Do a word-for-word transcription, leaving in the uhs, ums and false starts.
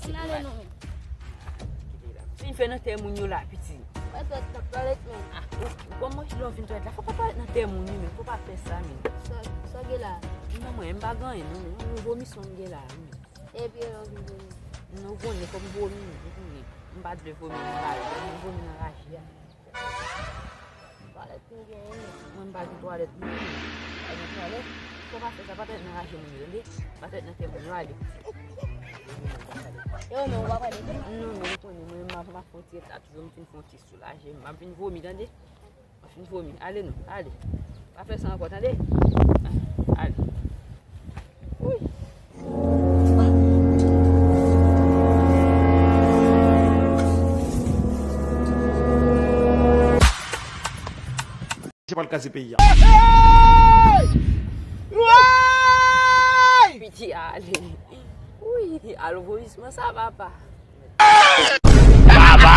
Fin ale non, men. Fin fè nan tè moun yo la, piti. Mwen twalèt, nan twalèt, men. Ah, ou, ou kòman lè w fin twalèt la? Fò pa twalèt nan tè moun yo, men. Fò pa fè sa, men. Sa, sa gen la? Non, mwen, m pa gen anyen, non, men. Yon vomi son m gen la, wi. Epi lè w vin vomi? Non, ou konnen, fò m vomi, ou konnen. M pa t vle vomi, m pa vle. M vomi nan raje a. Twalèt nou genyen, men. Mwen, m pa gen twalèt, non. Pa gen twalèt. Fò pa fè sa, pa twalèt nan raje moun yo, tande? Pa twalèt nan tè moun yo, ale. Yo, men, ou pa pale, non? Non, non, ou konnen, mwen, m ap, m ap fè yon ti ret la, toujou m fin fè yon ti soulaje, m ap vin vomi, tande? M ap vin vomi, ale non, ale. Pa fè sa ankò, tande? Ale. Wi. Se pa l kase peyi a. Piti ale. Wi, alo, vomisman sa, papa. Papa!